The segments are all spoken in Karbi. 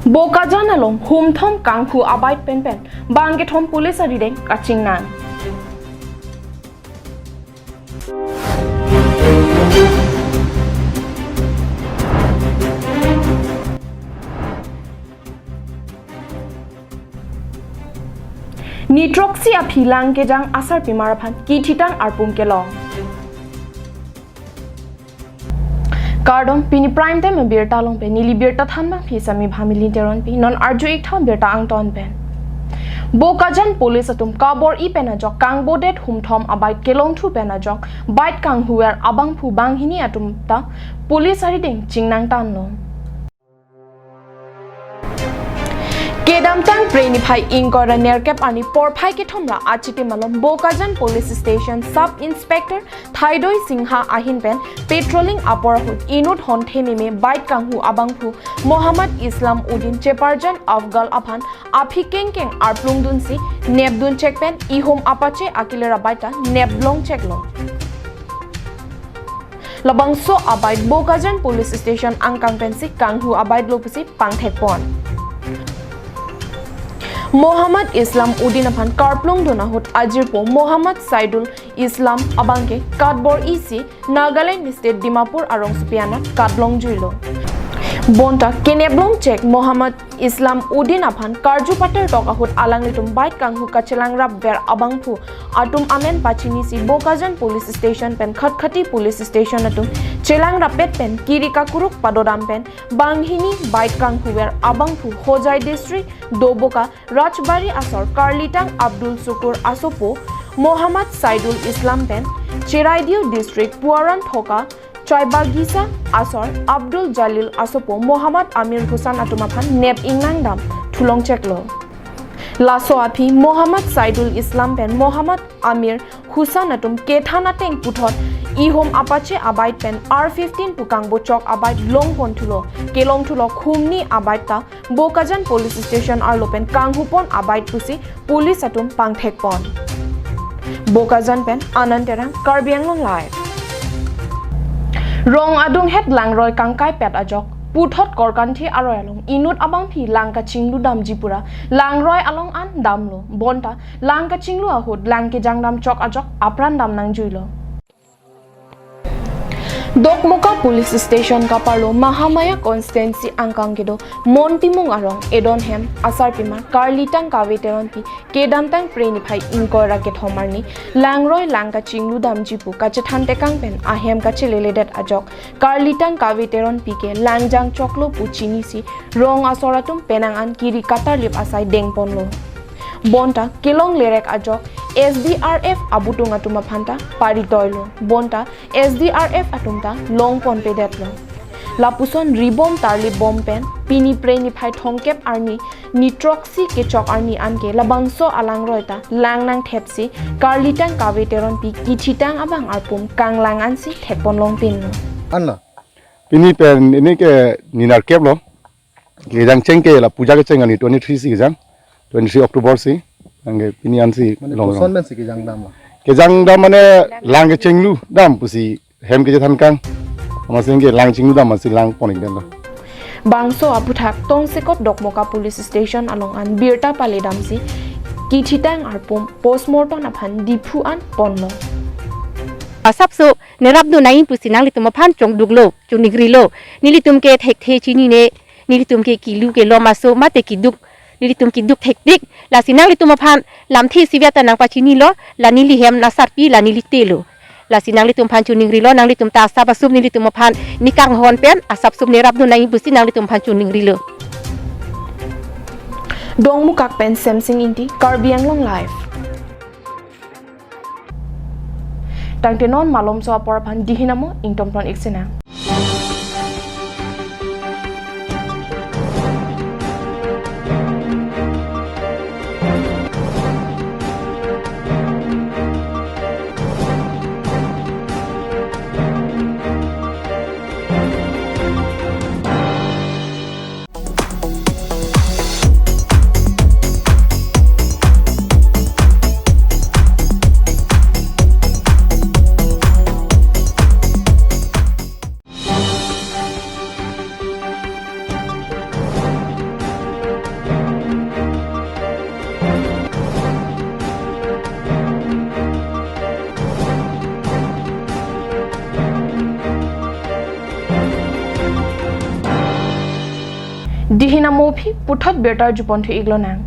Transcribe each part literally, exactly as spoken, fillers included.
Bokajan along humthom kanghu abike pen pen bang kethom police arideng kachingnang. Nithroksi aphi lang kejang asarpimar aphan kithitang arpum kelong. Kardom, pini Prime Time abirta along pen neli birta thanbang phi Sami Bhamili Teronpi, non arju-ik tha birta angton pen. Bokajan police atum kabor-i pen ajok kangbodet humthom abike kelongthu pen ajok bike kanghuver abangphu banghini atum ta police arideng chingnang tanlo. Kedamtang Phre niphai ingkoi ra nerkep arni porphai kethom ra achitim along Bokajan Police Station Sub Inspector Thaidoi Singha ahin pen patrolling apor ahut inut honthe meme bike kanghu abangphu Mohammad Islam Uddin Cheparjan Afgal aphan aphi kengkeng arplungdunsi nepdun chek pen ihum apache akilir abike ta neplong cheklo. Labangso abike Bokajan Police Station angkang pensi kanghu abike lo pusi pangthekpon. Mohammad Islam Uddin aphan karplungdun ahut ajirpo Mohammad Saidul Islam abangke katbor-isi Nagaland State Dimapur arongsopi anat katlongjuilo. Bonta keneplong chek Mohammad Islam Uddin aphan karju patar tok ahut alanglitum bike kanghu kachelangrapver abangphu atum amen pachinisi Bokajan Police Station pen Khatkhati Police Station atum chelangrapet pen kiri kakuruk padodam pen banghini bike kanghuver abangphu Hojai District Doboka Rajbari asor Karlitang Abdul Sukur asopo Mohammad Saidul Islam pen Chiraideo District Puaran Thoka Chaibagisa asor Abdul Jalil asopo Mohammad Amir Hussain atum aphan nep ingnang dam thulong cheklo. Laso aphi Mohammad Saidul Islam pen Mohammad Amir Hussain atum kethan ateng puthot ihum apache abike pen R fifteen pu kangbochok abike longpon thulo, kelongthulo humni abike ta Bokajan Police Station arlo pen kanghupon abike pusi police atum pangthekpon. Bokajan pen Anand Terang, Karbi Anglong Live. Rong adunghet langroi kangkaipet ajok puthot Korkanthi aroi along inut abangphi lang kachingludamji pura langroi along an damlo. Bonta lang kachinglu ahut lang kejangdam chok ajok apran damnangjuilo. Dokmoka Police Station kaparlo Mahamaya Constituency angkang kedo Mon Timung arong Edon Hem asarpimar Karlitang Kave Teronpi kedamtang Phre niphai ingkoi ra kethom arni langroi lang kachingludamji pu kachethan tekang pen ahem kacheleledet ajok Karlitang Kave Teronpi ke langjang choklo pu chinisi rong asor atum penang an kiri katarlip asai dengponlo. Bonta kelong lerek ajok S D R F abutung atum aphan ta paritoilo. Bonta S D R F atum ta longponpedetlo. Lapuson ribom tarlibom pen pini Phre niphai thomkep arni nithroksi kechok arni anke labangso alangroi ta langnang thepsi Karlitang Kave Teronpi kithitang abang arpum kanglang ansi thekpon longpinlo. Anna. Pini pen ini ke ni nerkep lo. Kejang cheng ke la puja kecheng ani twenty-three si kejang. Twenty-three October si. Anke pini ansi Mane long koson long. Pensi kejangdam lo? Kejangdam mane lang kechingludam pusi hem kechethankang. Amatsi ke lang chingludam amatsi langpon-ikdetlo. Bangso aputhak tongsekot Dokmoka Police Station along an birta paledamsi kithitang arpum postmortem aphan Diphu an ponlo. Asapso nerapdun nangji pusi nanglitum aphan chongduklo, chongningrilo. Nelitum ke thekthe chinine, nelitum ke kilu kelom aso mate kiduk, nelitum kiduk thektik. Lasi nanglitum aphan lamthe isivet ta nangpachinilo, la neli hem asarpi, la neli telo. Lasi nanglitum aphan chongningrilo, nanglitum ta asap asum nelitum aphan nekanghon pen, asap asum nerapdun nangji pusi nanglitum aphan chongningrilo. Dongmukak pen Semsing Ingti, Karbi Anglong Live. Tangte non malomso apor aphan dihin amo ingtompon-ik sinang. Ina mo aphi puthot birta juponthu iglonang.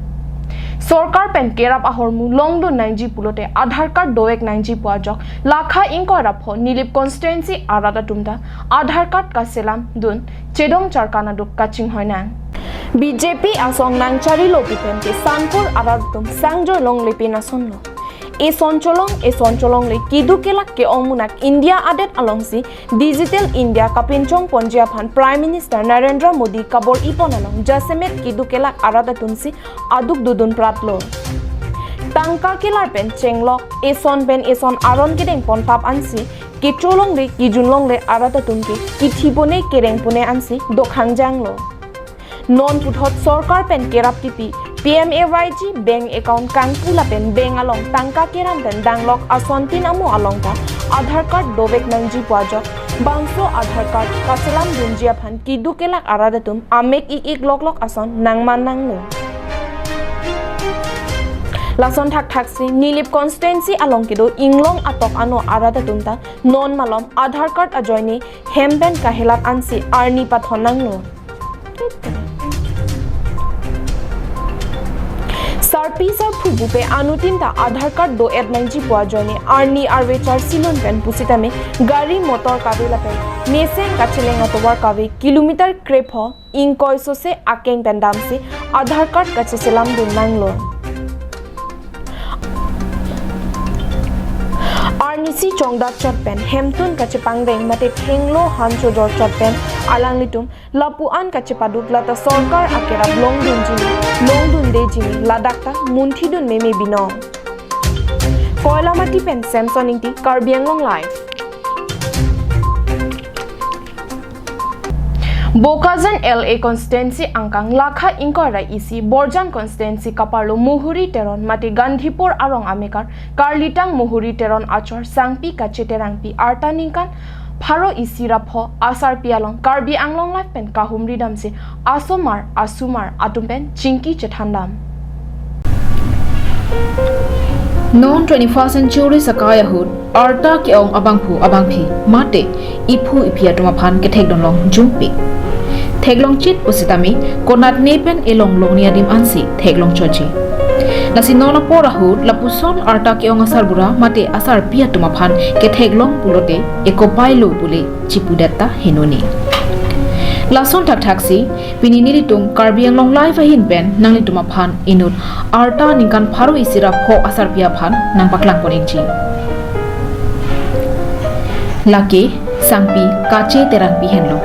Sorkar pen kerap ahormu longdun nangji pulote Aadhaar card dovek nangji pu ajok Lakha ingkoi ra pho Nilip constituency arat atum ta Aadhaar card kaselamdun chedong charkan aduk kachinghoinang. B J P asong nangcharilo pu pen ke Sanpur arat atum sangjoi longle pin asonlo. Eson cholong, eson cholongle, keduk kelak ke-ong munak India adet alongsi Digital India kapinchongponji aphan Prime Minister Narendra Modi kabor ipon along jasemet keduk kelak arat atumsi aduk dodun pratlo. Tangka kelar pen chenglok, eson pen eson aron kedeng pontap ansi, kecholong re kijun longle arat atum ke, kithipone kerengpone ansi, dokhang janglo. Non puthot sorkar pen kerap kipi, P M A Y G bank account kangpu lapen bank along tangka keram pen danglok asontin amo along ta Aadhaar card dovek nangji pu ajok, bangso Aadhaar card kaselamdunji aphan keduk kelak arat atum amek ik ik loklok ason nangman nanglo. Lason thakthaksi Nilip constituency along kedo inglong atok ano arat atum ta non malom Aadhaar card ajoine hem pen kahelat ansi arni pathon nanglo. Sarpi sarphu bupe anutin ta Aadhaar card do-et nangji pu ajoine arni arve charsi lun pen pusitame gari motor kave lapen mesen kacheleng atovar kave kilometer krepho ingkoi sose akeng pen damsi Aadhaar card kacheselamdun nanglo. Arnisi chongdat chot pen hemtun kachepangreng mate thenglo han chojor chot pen alanglitum lapu-an kachepaduk lata sorkar akerap longdunji ne, longdundejine, ladak ta munthidun meme binong. Koilamati pen Samson Ingti, Karbi Anglong Live. Bokajan L A constituency angkang Lakha ingkoi ra isi Borjan constituency kaparlo Mohori Teron mate Gandhipur arong amekar Karlitang Mohori Teron achor Sangpi Kache Terangpi arta ningkan pharo isi ra pho asarpi along Karbi Anglong Live pen kahumri damsi asomar asumar atum pen chingki chethandam. Non twenty-first century sakai ahut arta ke-ong abangphu abangphi mate iphu iphi atum aphan kethekdunlong jumpi. Theklongchit pusitame konatne pen elong longni adim ansi theklongchotji. Lasi non apor ahut lapuson arta ke-ong asarbura mate asarpi atum aphan ketheklong pulote ekopailo pule chipudet ta henone. Lason thakthaksi pini nelitum Karbi Anglong Live ahin pen nanglitum aphan inut arta ningkan pharo isi ra pho asarpi aphan nangpaklangpon-ikji. Lake Sangpi Kache Terangpi henlo.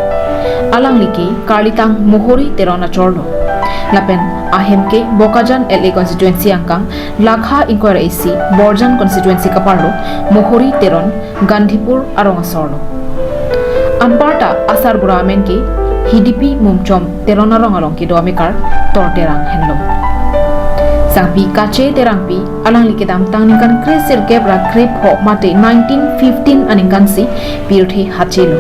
Alangli ke Karlitang Mohori Teron achorlo. Lapen ahem ke Bokajan L A constituency angkang Lakha ingkoi ra isi Borjan constituency kaparlo Mohori Teron Gandhipur arong asorlo. Anparta asarbura amen ke Hidipi Mumchom Teron arong along kedo amekar Tor Terang henlo. Sangpi Kache Terangpi alangli kedamtang ningkan kre sirkep ra krepho mate nineteen fifteen aningkansi pirthe hachelo.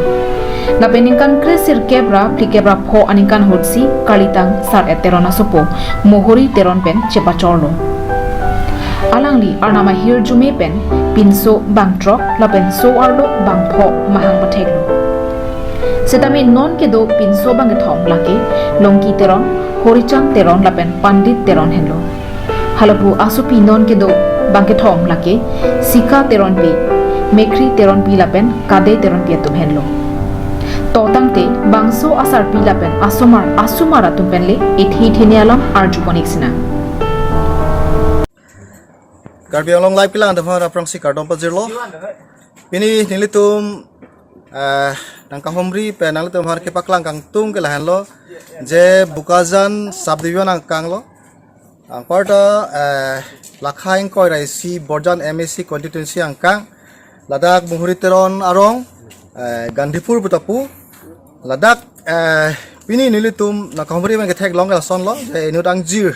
Lapen ningkan kre sirkep ra phlikep ra pho aningkan ahutsi Karlitang Sar-et Teron asopo Mohori Teron pen chepachorlo. Alangli arnam ahirjume pen pinso bangthrok lapen so-arlo bangpho mahang patheklo. Setame non kedo pinso bangkethom lake Longki Teron, Horichand Teron lapen Pandit Teron henlo. Halapu asopi non kedo bangkethom lake Sika Teronpi, Mekhri Teronpi lapen Kade Teronpi atum henlo. To tangte bangso asarpi lapen asomar asumar atum penle ethe thene alam arjupon-ik sinang. Karbi Anglong Live kelang adaphan aphrangsi kardom pajirlo. Pini nelitum, eh, nangkahumri pen nanglitum aphan kepaklang kangtung ke lahenlo, je Bokajan subdivision angkanglo. Anparta, eh, Lakha ingkoi ra isi Borjan M A C constituency angkang, ladak Mohori Teron arong, eh, Gandhipur putapu, ladak, eh, pini nelitum nangkahumri pen ketheklong ke lasonlo, je inut angjir,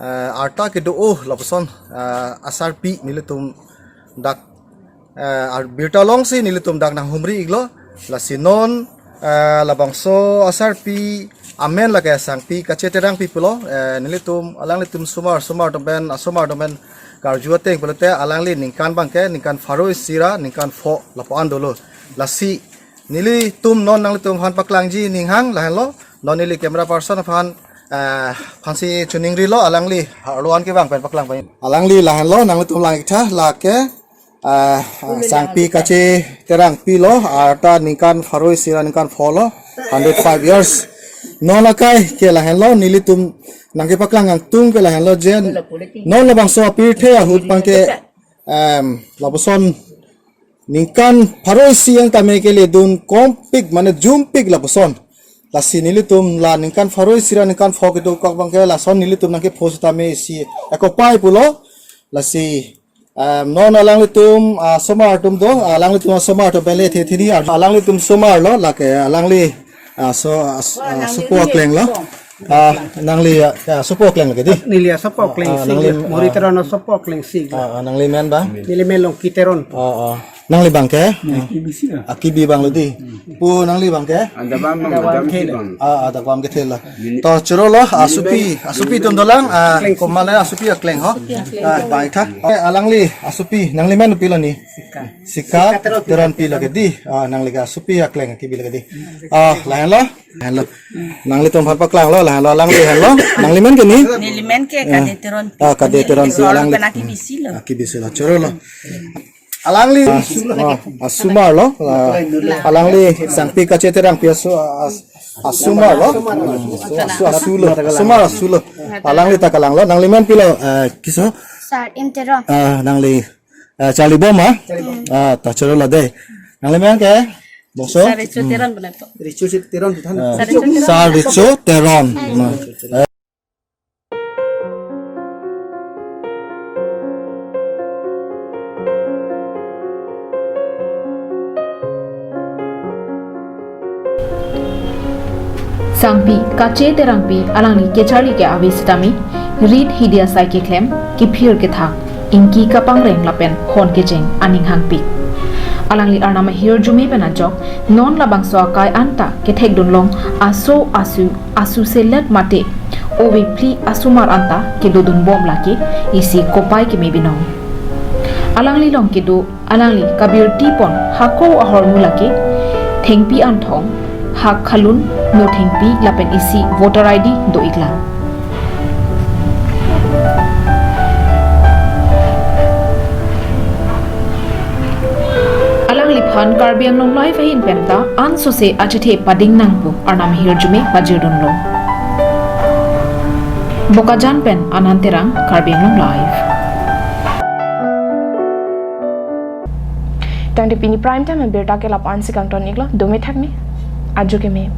eh, arta kedo-o lapuson, eh, asarpi nelitum dak, eh, ar-, birta longsi nelitum dak nanghumri-iklo. Lasi non, eh, labangso asarpi amen lake Sangpi Kache Terangpi pulo, eh, nelitum alanglitum sumar sumar atum pen, asomar atum pen karju ateng pulote alangli ningkan abangke ningkan pharo isi ra ningkan pho lapu-an dolo. Lasi nelitum non nanglitum aphan paklangji ninghang lahenlo, Non neli camera person aphan, eh, aphansi chuning rilo, alangli arlo an kevang pen paklang pen. Alangli lahenlo, nanglitum lang ik tha, lake, eh, Sangpi Kache Terangpi lo, arta ningkan pharo isi ra ningkan pho lo, hundred five years. Non akai ke lahenlo, nelitum nangkepaklang angtung ke lahenlo je, non labangso apirthe ahut abang ke, em, lapuson ningkan pharo isi ang tame keledun kompik, mane jumpik lapuson. Lasi nelitum la ningkan pharo isi ra ningkan pho kedokok abang ke lason nelitum nangkepho sitame isi ekopai pulo. Lasi, em, non alanglitum, ah, asomar atum do, alanglitum asomar atum pele the thini, alanglitum asomar lo, lake alangli, ah, so, ah, so, ah, sopo akleng lo. Ah, nangli, ah, ah, sopo akleng lake di. Neli asopo akleng Ah, isi nangli, Mori ah. Teron asopo akleng isi. Ah, ah, nangli men bang? Neli men Longki Teron. Ah, ah. Nangli bang ke? Aki B C ah. Aki B bang lo di. Pu nangli bang ke? Ada bang, Ada bang, bang ada ke? Bang. Ah, ada bang ke thela. Neli To choro lo, neli asopi, men asopi atum dolang, ah, Akleng isi. Komale asopi akleng ho. Akleng. Ah, bang ik tha. Eh, alangli asopi, nangli men pilo ni? Sika. Sika Sika Teron. Teronpi lake di. Ah, nangli ke asopi akleng Aki B lake di. Ah, lahenlo. Lahenlo. Nanglitum aphan paklang lo, lahenlo, alangli lahenlo. Nangli men ke ni? Neli men ke Ah. Kade Teronpi. Ah, Kade Teronpi, Teron alangli. Pen Aki B C lo. Aki B C lo, choro lo. Alangli, ah, ah, asomar lo, ah, alangli Sangpi Kache Terangpi aso-, ah, asomar lo. Aso, aso lo, asomar aso lo. Alangli ta kalang lo, nangli men pilo, eh, kiso? Sar M Teron. Ah, nangli, eh, Charlie Bom, ah? Charlie Bom. Ah, ta choro lo de. Nangli men ke? Bongso? Sar Richo Hmm. Teron benar to. Richo si Teron tu than. Ah, Sar Richo Teron. Sar Richo Teron. Hmm. Sangpi Kache Terangpi alangli kecharli ke ave sitame, rit hidi asai keklem, kephir kethak, ingki kapangreng lapen hon kecheng aning hangpik. Alangli arnam ahirjume pen ajok, non labangso akai anta kethekdun long aso asu asu selet mate, ove phli asomar anta kedodun bom lake isi kopai keme binong. Alangli long kedo, alangli kabirti pon hako ahormu lake, thengpi anthong, hak khalun, no thengpi lapen isi voter I D do iklang. Alangliphan Karbi Anglong Live ahin penta ansose achethe pading nangpo arnam ahirjume pajirdunlo. Bokajan pen Anand Terang, Karbi Anglong Live. Tangte pini prime time abirta ke la-an si kangton iklo, dome thakme, ajo keme.